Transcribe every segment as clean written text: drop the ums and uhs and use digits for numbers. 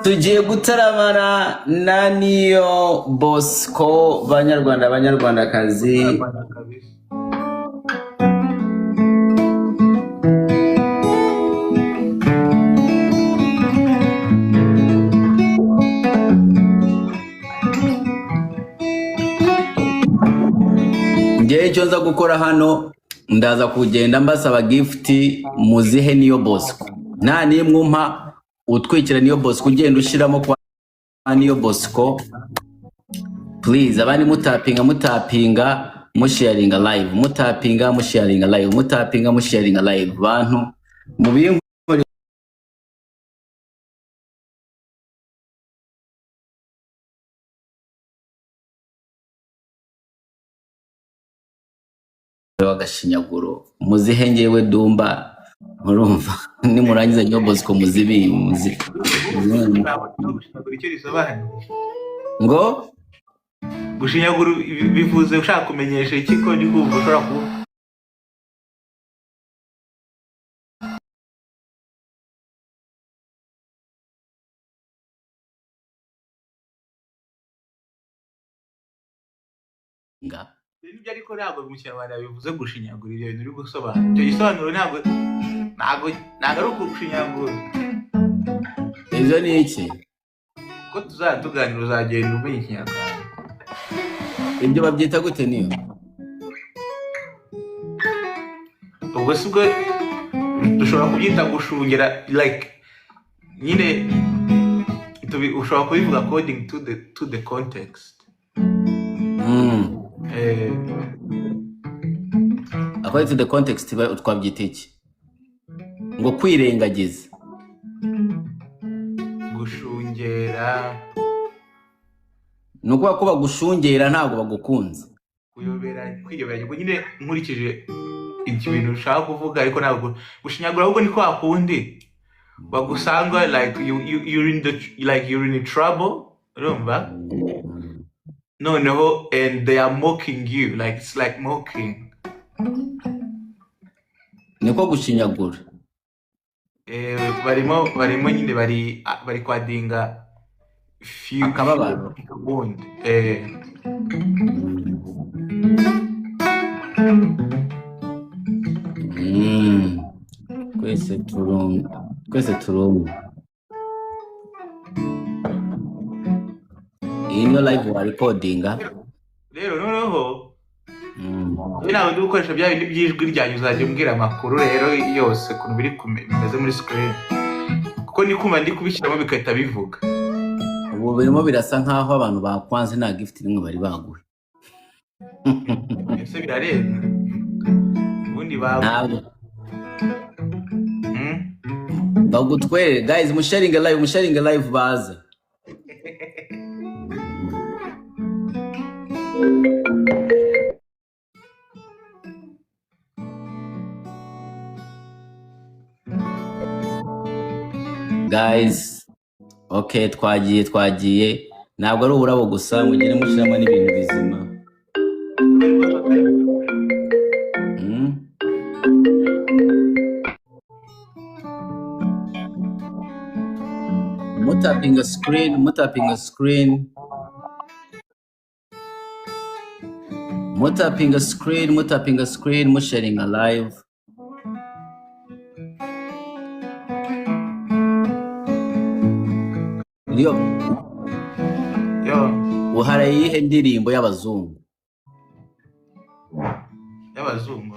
Tugiye gutaramana na Niyo Bosco, banyarwanda, banyarwandakazi. Gutaramana kabisa. Ngewe icyo nza gukora hano, ndaza kugenda mbasaba gift muzihe Niyo Bosco. Nta n'imwe umpa utwikira Niyo Bosco, ugenda ushyiramo kwa Niyo Bosco, please. Abandi mutapinga, mutapinga, musharinga live, mutapinga, musharinga live, mutapinga, musharinga live. Bantu mubinkorere. Agashinyaguro muzihe ngewe Dumba, murumva? Nimurangiza Niyo Bosco muzibi muzi. Ntabwo gushinyagura icyo risobanuye. Ngo? Gushinyagura bivuze ushaka kumenyesha iki, ko ndi kumva ushobora kuba nga Nibyo, ariko ntabwo mu Kinyarwanda bivuze gushinyagura. Ibyo bintu uri gusobanura, icyo gisobanuro ntabwo ari ukugushinyagura. Ibyo ni iki? Ko tuzajya tuganira, uzagenda umenya Ikinyarwanda. Ibyo babyita gute, niyo? Ubwo si bwo dushobora kubyita gushungera, like nyine ushobora kubivuga according to the context. According to the context, twabyita iki? Ngo kwirengagiza? Gushungera. Ni ukuvuga ko bagushungera, ntabwo bagukunze. Kuyobera, kwiyoberanya. Ubwo nyine nkurikije ibyo bintu ushaka kuvuga, ariko ntabwo gushinyagura, ahubwo ni kwa kundi bagusanga like you're in the like you're in trouble, urumva? Noneho and they are mocking you, like it's like mocking. Niko gushinyagura. Barimo nyine bari kwadinga few Akababaro. wound. Twese turumwe, twese turumwe. Iyi niyo live wa recordinga. Rero noneho njye ntabwo ndi gukoresha bya bindi by'ijwi ryanyu, uzajya umbwira amakuru rero yose ukuntu biri bimeze muri screen, kuko ndi kumva ndi kubishyiramo bigahita bivuga. Ubu birimo birasa nkaho abantu bakwanze, nta gift rimwe bari baguhe. Ese birarenze ubundi ba Ntabwo bagutwere. Guys, musharinge live, musharinge live, baze. Guys, okay, twagiye, twagiye. Ntabwo ari uburabo gusa, mugende mushyiramo n'ibintu bizima. Mutapinga screen, mutapinga screen, mutapinga screen, mutapinga screen, musharinga live. Niyo. Yo. Uhara iyihe ndirimbo y'abazungu? Y'abazungu?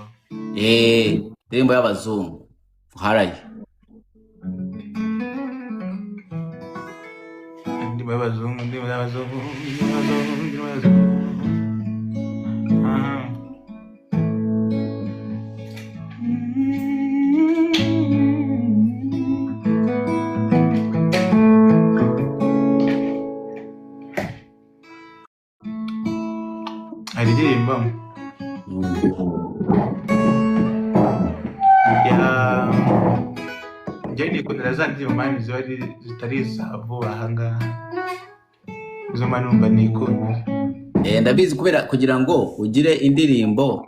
Eh, indirimbo y'abazungu uharaye. Indirimbo y'abazungu, indirimbo y'abazungu, indirimbo y'abazungu, indirimbo y'abazungu. Aha. Hari indirimbo ya njyewe nikundira za ndirimbo man ziba zitari iza vuba aha ngaha, izo mba numva nikundira. Eh, ndabizi, kubera kugira ngo ugire indirimbo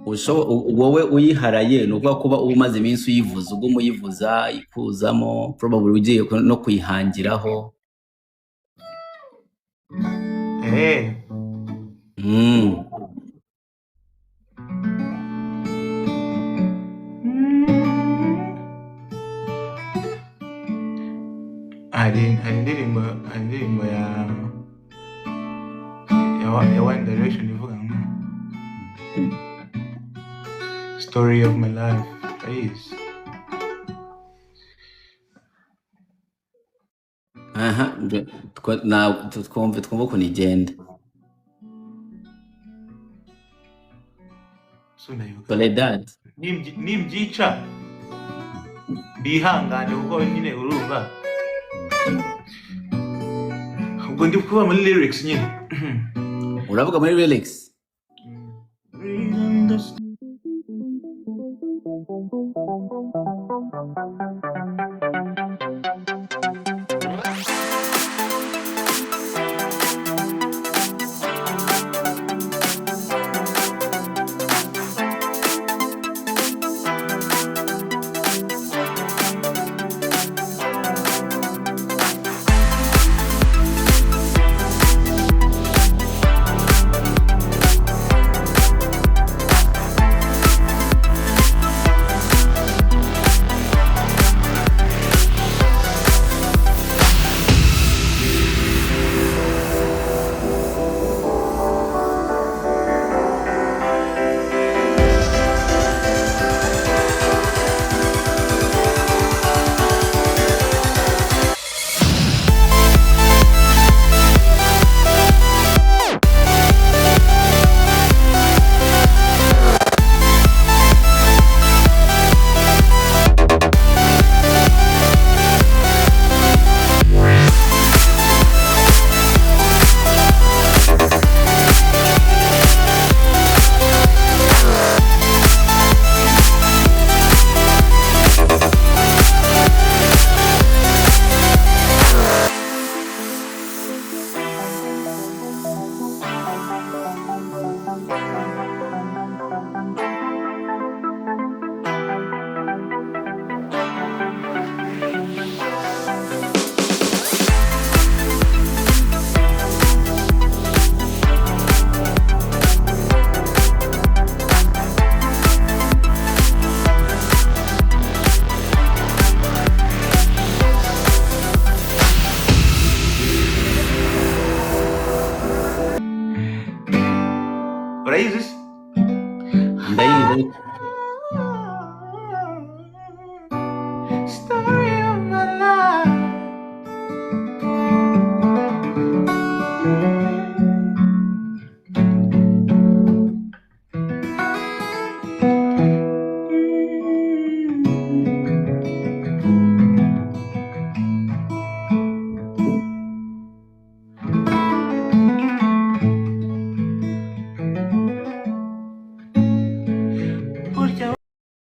Wowe uyiharaye ni ukuvuga kuba uba umaze iminsi uyivuza, ubwo umuyivuza ikuzamo, probably ugiye no kuyihangiraho. Eh. Hari indirimbo ya One Direction ivuga ngo "Story of my life", urayizi? Aha, twumve ukuntu igenda. So ndayibuka. Soledad. Nimbyica bihangane, kuko nyine urumva ubwo ndi kuba muri lyrics nyine. Uravuga muri lyrics. Reading the Urayizi se? Ndayizi.